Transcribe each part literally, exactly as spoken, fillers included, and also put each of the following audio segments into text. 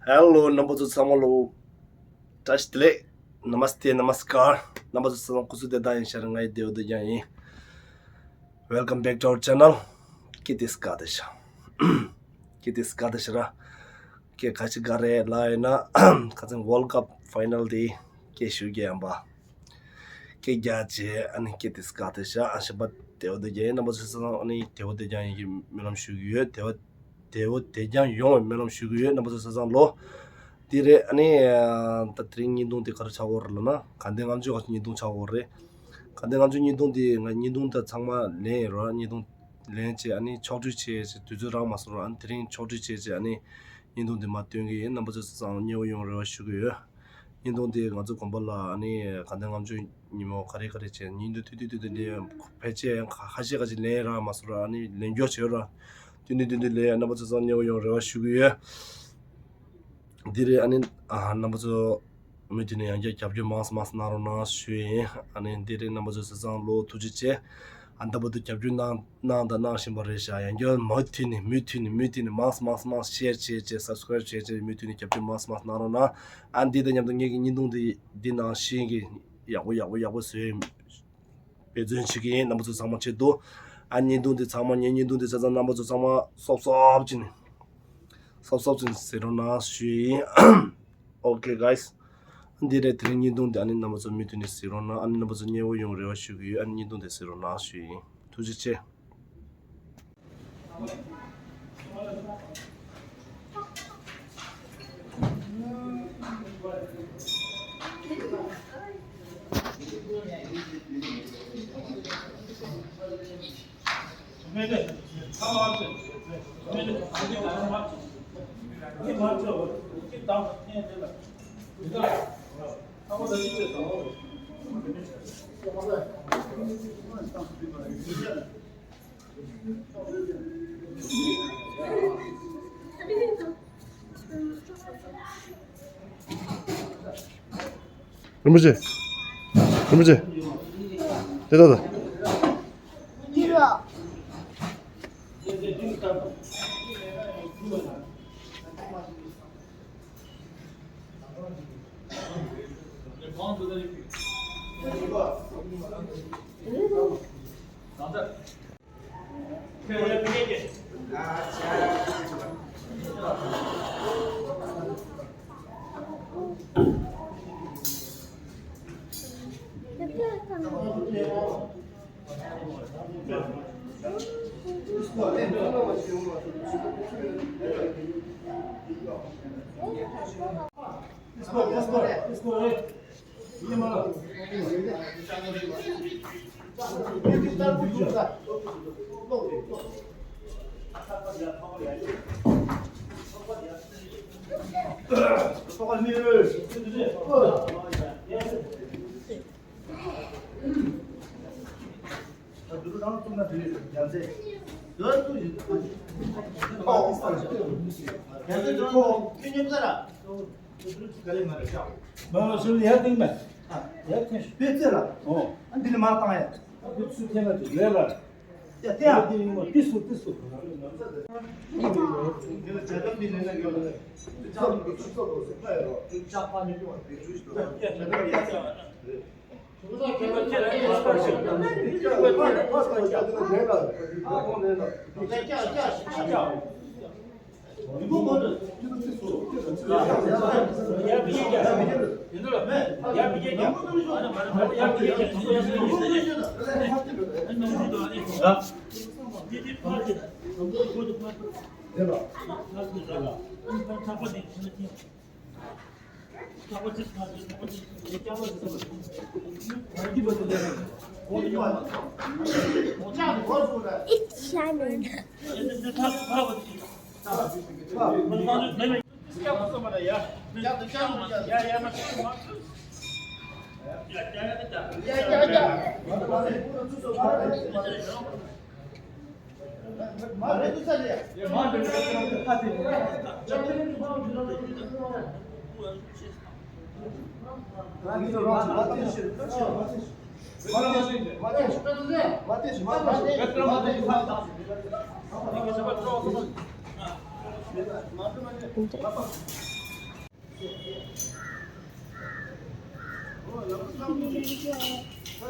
ཧེ་ལོ། རྣམ་པ་ཚོ་ཚང་མ་ལོ། བཀྲ་ཤིས་བདེ་ལེགས། ནམ་སྟེ་ནམ་སྐར། རྣམ་པ་ཚོ་ཚང་མ་སྐུ་གཟུགས་བདེ་ཐང་ཡིན་ཤག་ང་ཡི་བདེ་བོ་བདེ་རྐྱང་ཡིན། Welcome back to our channel. ཀི་ཏིས་ཀ་ཏི་ཤ། ཀི་ཏིས་ཀ་ཏི་ཤ་ར། ཀེ་ཁ་ཅི་ག་རེ་ལ་ཡིན་ན། ཁ་ཚན་World Cup final དེ་ཀེ་ཞུ་གེ་ཡམ་པ། ཀེ་རྒྱ་ཅེ་ཨ་ནི་ཀི་ཏིས་ཀ་ཏི་ཤ་ཨ་ཤ་པ་བདེ་བོ་བདེ་རྐྱང་ཡིན། རྣམ་པ་ཚོ་ཚང་མ་ཨ་ནི་བདེ་བོ་བདེ་རྐྱང་ཡིན་གི་སྨོན་ལམ་ཞུ་གི་ཡོད། བདེ་བོ། བདེ་བོ་བདེ་རྐྱང་ཡོང་བའི་སྨོན་ལམ་ཞུ་གི་ཡོད། རྣམ་པ་ཚོ་ཚང་མ་ལོ། འདི་རེད་ཨ་ནི། ད་དེ་རིང་བརྙན་ཐུང་དེ་ག་རེ་ཆགས་ཡོད་རེད་ལབ་ན། དགའ་ལྡན་ལྔ་མཆོད་ཀྱི་བརྙན་ཐུང་ཆགས་ཡོད་རེད། དགའ་ལྡན་ལྔ་མཆོད་བརྙན་ཐུང་དེ་ང་བརྙན་ཐུང་ད་ཚང་མ་ལེན་ཡོད་རེད། བརྙན་ཐུང་ལེན་བྱས་ཨ་ནི་ཕྱོགས་བསྒྲིགས་བྱས་བྱས་དུས་ཚོད་རག་མ་སོང་ར། ཨ་ནི་དེ་རིང་ཕྱོགས་བསྒྲིགས་བྱས་བྱས་ཨ་ནི་བརྙན་ཐུང་དེ་མར་སྟོན་གི་ཡིན། རྣམ་པ་ཚོ་ཚང་མ་མཉེས་པོ་ཡོང་རེ་བ་ཞུ་གི་ཡོད། བརྙན་ཐུང་དེ་ང་ཚོ་དགོན་པ་ལ་ཨ་ནི་དགའ་ལྡན་ལྔ་མཆོད་ཉིན་མོ་ག་རེ་ག་རེ་བྱས་བརྙན་ཐུང་ཐུང་ཐུང་ཐུང་ཐུང་ལེན། ཕལ་ཆེར་ཡང་ཁ་ཤས་ཁ་ཤས་ལེན་རག་མ་སོང་ར། ཨ་ནི་ལེན་རྒྱུ་བྱས་ཡོད་ར། ཐུང་ཐུང་ཐུང་ཐུང་ལེན། རྣམ་པ་ཚོ་ཚང་མ་མཉེས་པོ་ཡོང་རེ་བ་ཞུ་གི་ཡོད། འདི་རེད་ཨ་ནི། ཨ་རྣམ་པ་ཚོ་མུ་མཐུད་ནས་ཡང་བསྐྱར་རྒྱབ་སྐྱོར་མང་ཙམ་མང་ཙམ་གནང་རོགས་གནང་ཞུ་ཡིན། ཨ་ནི་འདི་རེད། རྣམ་པ་ཚོ་ཚང་མ་ལོ་ཐུགས་རྗེ་ཆེ། ཨ་ད་བར་དུ་རྒྱབ་སྐྱོར་གནང་གནང་དང་གནང་བཞིན་པ་རེད་ཤག་ཡང་བསྐྱར་མུ་མཐུད་ནས་མུ་མཐུད་ནས་མུ་མཐུད་ནས་མང་ཙམ་མང་ཙམ་མང་ཙམ་ཤེར་བྱས་བྱས་སབ་སི་ཀ་རེབ་བྱས་བྱས་མུ་མཐུད་ནས་རྒྱབ་སྐྱོར་མང་ཙམ་མང་ཙམ་གནང་རོགས་གནང་། ཨ་འདི་དང་མཉམ་དུ་ངེད་ཀྱི་བརྙན་ཐུང་འདི་འདི་ནང་བཞིན་གྱི་ཡག་པོ་ཡག་པོ་ཡག་པོ་བཟོས། འབད་བརྩོན་བྱེད་ཀྱི་ཡིན། རྣམ་པ་ཚོ་ཚང་མ་ཆེད་དུ། ཨ་བརྙན་ཐུང་འདི་ཚང་མ་ངའི་བརྙན་ཐུང་འདི་ཆ་ཚང་རྣམ་པ་ཚོ་ཚང་མ་སོབ་སོབ་ཅིག་ནས་སོབ་སོབ་ཅིག་ནས་གཟིགས་རོགས་གནང་ཞུ་ཡིན། Okay guys. འདི་རེད། དེ་རིང་བརྙན་ཐུང་འདི་ཨ་ནི་རྣམ་པ་ཚོ་མུ་མཐུད་ནས་གཟིགས་རོགས་གནང་། ཨ་ནི་རྣམ་པ་ཚོ་མཉེས་པོ་ཡོང་རེ་བ་ཞུ་གི་ཡོད། ཨ་ནི་བརྙན་ཐུང་འདི་གཟིགས་རོགས་གནང་ཞུ་ཡིན། ཐུགས་རྗེ་ཆེ། རིན་པོ་ཆེ། རིན་པོ་ཆེ། དེ་ལྟ་ད། ལྕགས་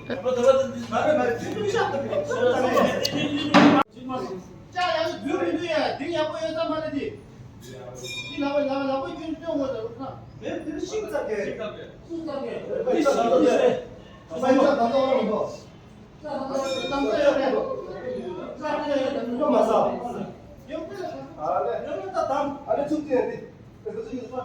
ཡག་པོ་རྒྱུ་མི་འདུག་ཡ། དེ་ཡག་པོ་ཡོད་ས་མ་རེད་དེ། འདི་ལག་པ་ལག་པ་ལག་པ་རྒྱུ་སྟོན་དགོས་ད་རུང་ཁ། མེད་དེ་ཤིང་ཙག་གེ། ཤིང་ཙག་གེ། འདི་ཤིང་ཙག་གེ། ས་ཡི་ཙག་དང་ཙག་རོང་དུ། ཙག་ཙག་ཙག་ཙག་ཡོད་རེད། ཙག་ཙག་ཡོད་རེད། ཡོད་མ་ས། ཡོད་རེད། ཨ་ལེ། ཡོད་རེད་ད་དམ། ཨ་ལེ་ཚུགས་ཏེ་ཡོད་དེ།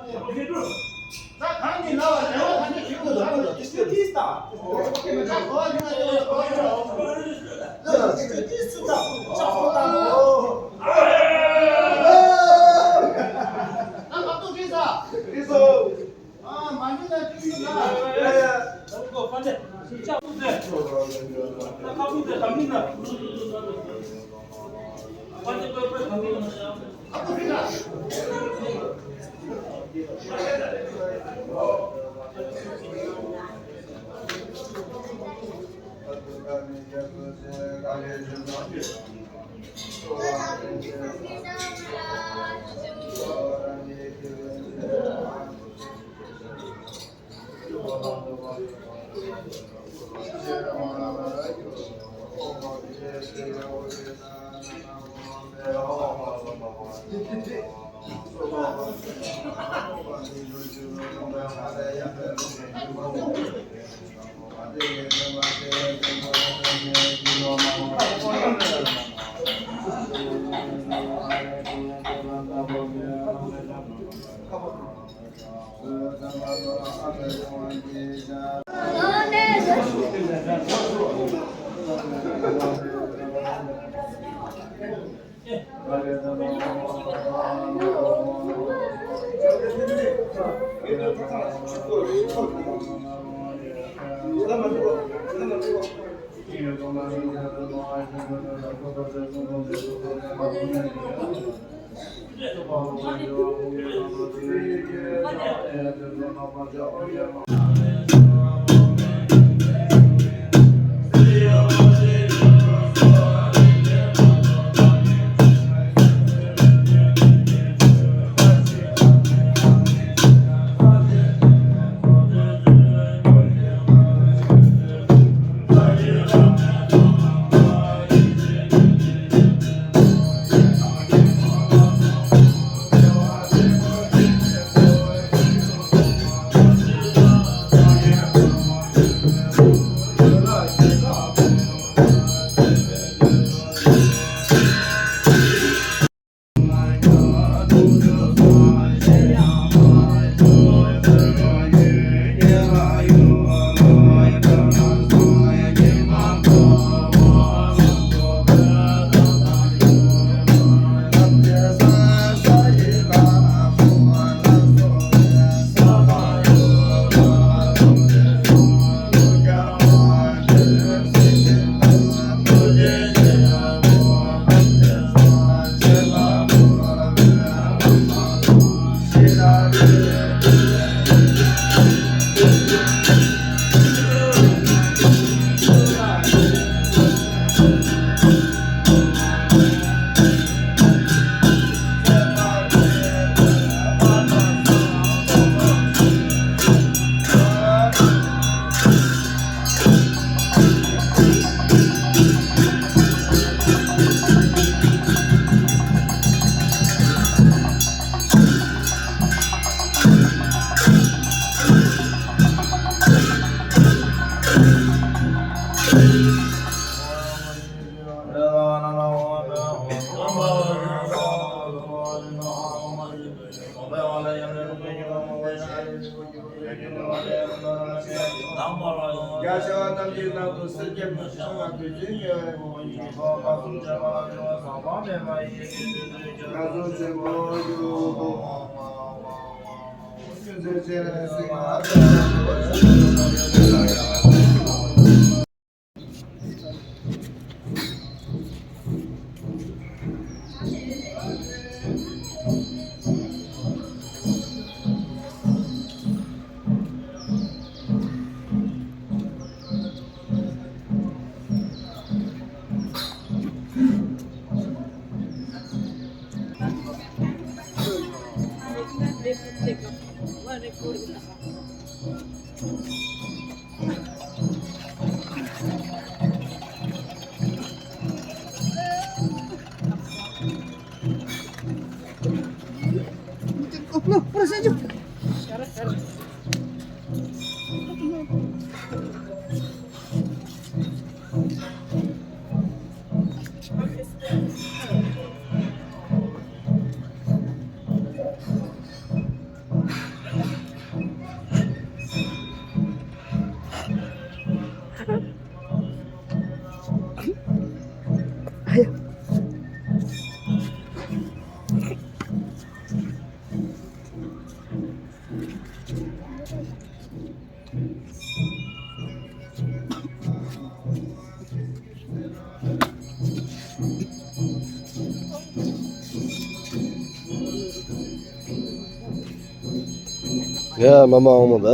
ཡ་མ་མ་འོང་མོ་ད།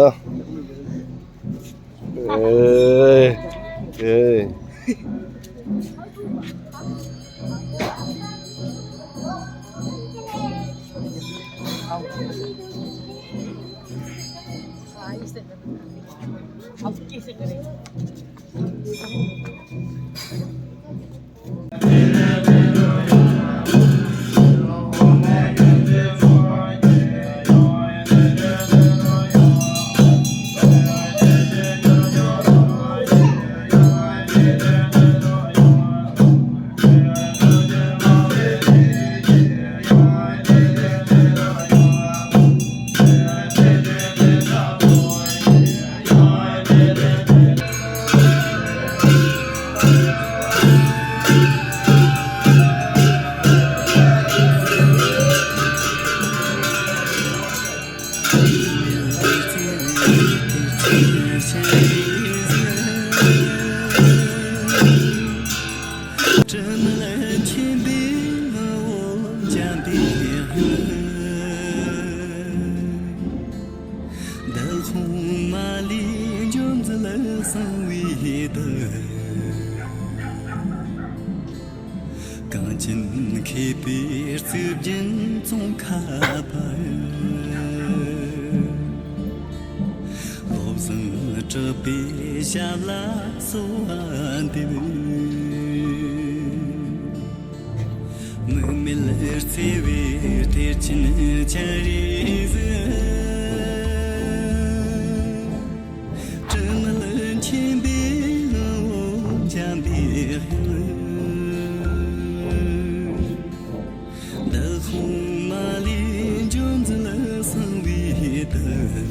ཨེ། ཨེ། གངས་ཅན་མཁས་པའི་གཙུག་རྒྱན་ཙོང་ཁ་པ། བློ་བཟང་གྲགས་པའི་ཞབས་ལ་གསོལ་བ་འདེབས། མུ་མེད་བརྩེ་བའི་གཏེར་ཆེན་སྤྱན་རས་གཟིགས། དྲི་མེད་མཁྱེན་པའི་ངོ་བོ་འཇམ་པའི་དབྱངས། བདག་དབང་མ་ལུས་འཇོམས་མཛད་གསང་བའི་བདག།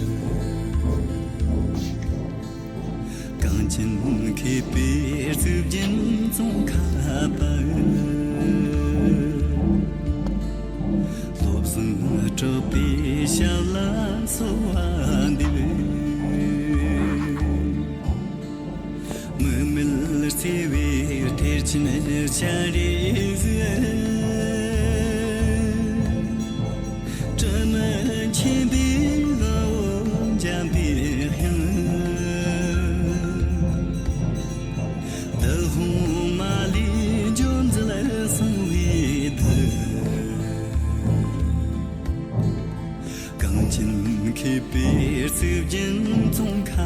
གངས་ཅན་མཁས་པའི་གཙུག་རྒྱན་ཙོང་ཁ་པ། བློ་བཟང་གྲགས་པའི་ཞབས་ལ་གསོལ་བ་འདེབས། མུ་མེད་བརྩེ་བའི་གཏེར་ཆེན་སྤྱན་རས་གཟིགས། དྲི་མེད་མཁྱེན་པའི་ ཆེན་མཁས་པའི་རྩིབས་བརྒྱད་ཙོང་ཁ་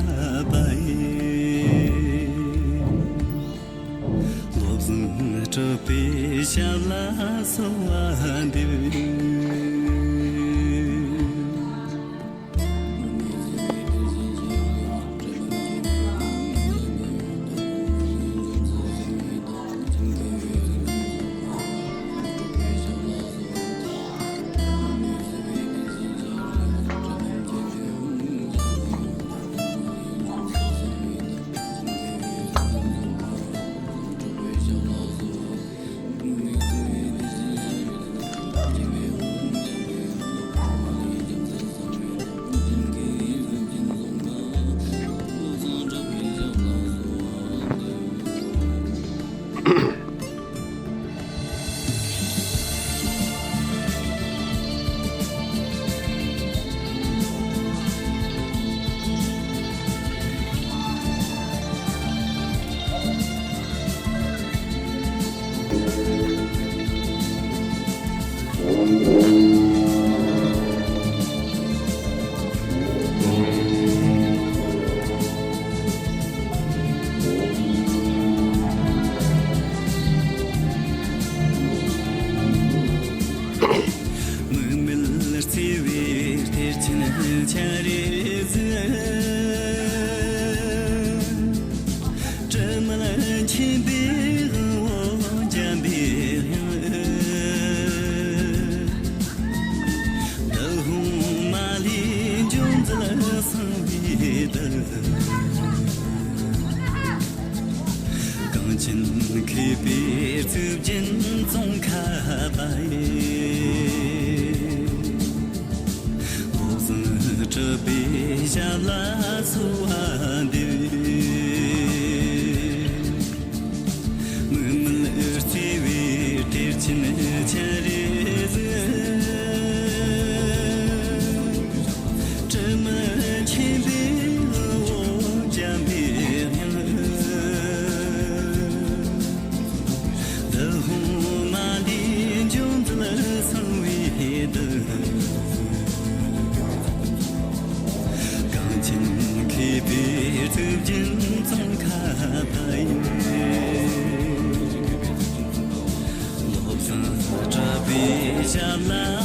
པ་ཡིས། བློ་བཟང་གྲགས་པའི་ཞབས་ལ་གསོལ་བ་འདེབས། མིག་མེད་བརྩེ་བའི་གཏེར་ཆེན་སྤྱན་རས་གཟིགས། དྲི་མེད་མཁྱེན་པའི་དབང་པོ་འཇམ་པའི་དབྱངས། བདག་དབང་མ་ལུས་འབྱུང་མཛད་གསང་བའི་བདག། གངས་ཅན་མཁས་པའི་རྩིབས་བརྒྱད་ཙོང་ཁ་པ་ཡིས། བློ་བཟང་གྲགས་པའི་ཞབས་ལ་གསོལ་བ་འདེབས། མིག་མེད་བརྩེ་བའི་གཏེར་ཆེན་སྤྱན་རས་གཟིགས། དྲི་མེད་མཁྱེན་པའི་དབང་པོ་འཇམ་པའི་དབྱངས། བདག་དབང་མ་ལུས་འབྱུང་མཛད་གསང་བའི་བདག། གངས་ཅན་མཁས་པའི་རྩིབས་བརྒྱད་ཙོང་ཁ་པ་ཡིས། བློ་བཟང་གྲགས་པའི་ཞབས་ལ་